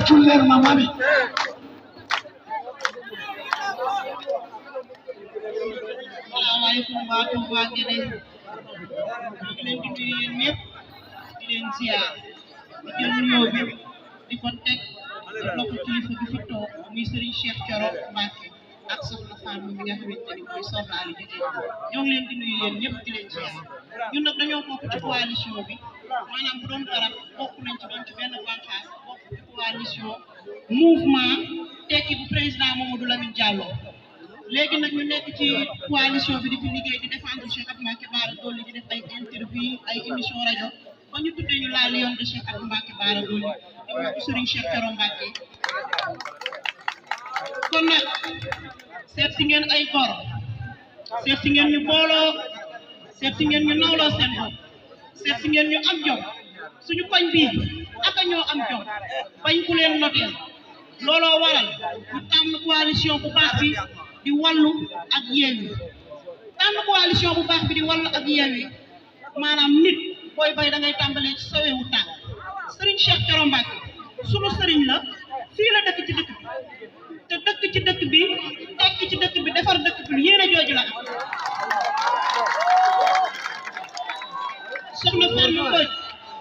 tàccul leen ma mami salaamaaleykum waa Touba Guédé ñu ngi leen di nuyu yéen ñëpp di leen ziar di jël nuyoo bi di ko teg loxo kilifa bi fi toog muy Serigne Cheikh Thioro Mbacké ak soxna Fane mi nga xamante ni mooy soxna Ali Jigéen ñoo ngi leen di nuyu yéen ñëpp di leen ziar ñun nag dañoo bokk ci coalition bi maanaam bu doon dara bokk nañ ci doon ci benn bànqaas bokk ci coalition mouvement tekki bu président Mamadou Lamine Diallo léegi nag ñu nekk ci coalition bi di ci liggéey di défendre Cheikh Abdou Mbacké Bara Dolly di def ay interview ay émission rajo ba ñu tuddee ñu la Lion de Cheikh Abdou Mbacké Bara Dolly di wax Serigne Cheikh Thioro Mbacké kon nag seet si ngeen ay gor seet si ngeen ñu booloo seet si ngeen ñu nawloo seen bopp seet si ngeen ñu am jom suñu koñ bii aka ñoo am jom bañ ku leen noteel looloo waral ñu tànn coalition bu baax bi di wallu ak Yewwi tànn coalition bu baax bi di wallu ak Yewwi maanaam nit booy bay da ngay tàmbalee ci sawewu tànk Serigne Cheikh Thioro Mbacké sunu sëriñ la fii la dëkk ci dëkk bi te dëkk ci dëkk bi tekk ci dëkk bi defar dëkk bi yéen a jooju la am soxna Fane Mbodj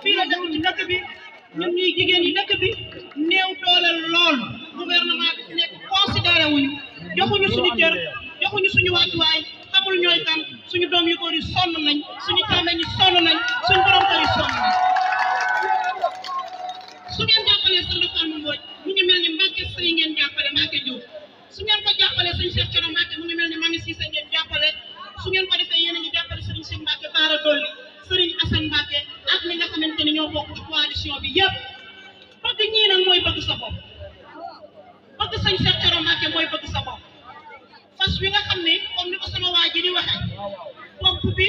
fii la dëkk ci dëkk bi ñun ñuy jigéen yi dëkk bi néew doole lool gouvernement bi fi nekk considéré wuñu joxuñu suñu cër joxuñu suñu wàccuwaay xamul ñooy kan suñu doom yu góor yi sonn nañ suñu càmmeñ yi sonn nañ suñu borom kër yi sonn nañ su ngeen jàppalee soxna Fane Mbodj mu ngi mel ni Mbacké Seye ngeen jàppale Mbacké Diop su ngeen ko jàppalee suñu Cheikh Thioro Mbacké mu ngi mel ni Mami Cissé ngeen jàppale su ngeen ko defee yéen a ngi jàppale Serigne Cheikh Mbacké Bara Dolly Serigne Assane Mbacké ak li nga xamante ni ñoo bokk ci coalition bi yëpp bëgg ñii nag mooy bëgg sa bopp bëgg sëñ Cheikh Thioro Mbacké mooy bëgg sa bopp fas wi nga xam ne comme ni ko sama waa ji di waxee bopp bi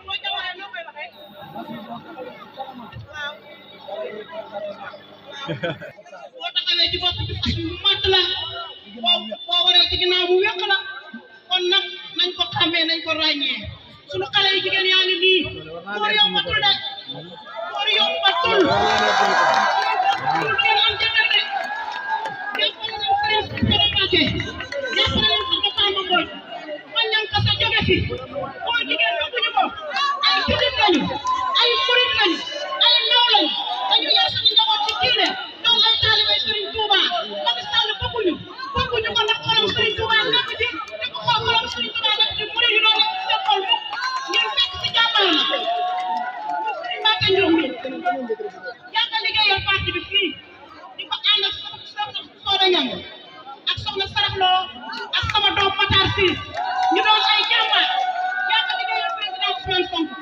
boo jawaree noo koy waxee waaw boo taxawee ci bopp bi fas wi mu matt la boo waree ci ginnaaw mu wekk la kon nag nañ ko xàmmee nañ ko ràññee sunu xale yi jigéen yaa ngi nii góor yombatul de góor yombatul ngeen am jëndal de jàppale leen Serigne Cheikh Thioro Mbacké jàppale leen soxna Fane Mbodj man ñan ko sa jóge fi góor jigéen bëgguñu ko ay jullit lañu ay murit lañu ay ndaw lañu dañu yar suñu njaboot ci diine doon ay taalibe Serigne Touba Macky Sall bëgguñu ko ndax xolam Serigne Touba nekk ci te ku xool xolam Serigne Touba nekk ci murit yi doon nekk ci seen xol mukk ngeen fekk ci jàmbaar la Mbacké Ndiob mi yàgg a liggéeyal parti bi fii di ko ànd ak soxna Soda Niang ak soxna Saraxlo ak sama doom Matar Siis ñu doon ay jàmbaar yàgg a liggéeyal président Ousmane Sonko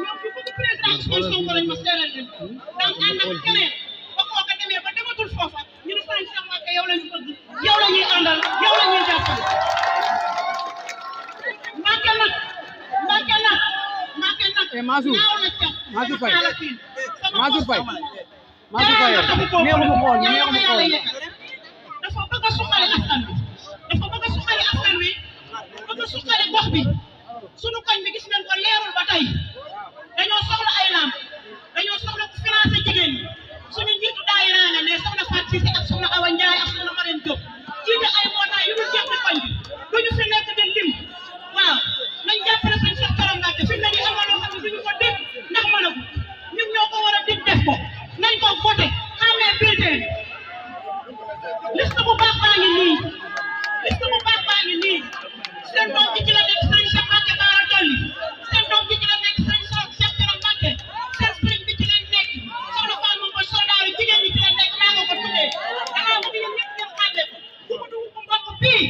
ñoom ñu bëgg président Ousmane Sonko lañ ma seeral leen donc ànd ak keneen ba kooka demee ba dematul foofa ñu ne Serigne Cheikh Mbacké yow lañu bëgg yow la ñuy àndal yow la ñuy jàppale Mbacké nag Mansour Faye dafa bëgg a suqali askan bi bëgg a suqali gox bi sunu koñ bi gis nañ ko leerul ba tey dañoo soxla ay lamp dañoo soxla ku financé jigéen ñi suñu njiitu daayira nga ne soxna Fatou Cissé ak soxna Awa Ndiaye ak soxna Marème Diop jiite ay mbootaay yu dul jeex ci koñ bi duñu fi nekk di lim waaw nañ jàppale Serigne Cheikh Thioro Mbacké fi mu ne nii am na loo xam ne duñu ko dégg ndax mënagu ñun ñoo ko war a dig def ko nañ ko voté xamee bulletin liste bu baax baa ngi nii seen doom ji ci la nekk Serigne Cheikh Mbacké Bara Dolly seen doom ji ci la nekk Serigne Cheikh Thioro Mbacké seen Serigne bi ci leen nekk soxna Fane Mbodj soldaaru jigéen ñi ci la nekk naa nga ko tuddee danaa bëgg yéen ñëpp ngeen xàmmee ko ku mu dugg mbokk bii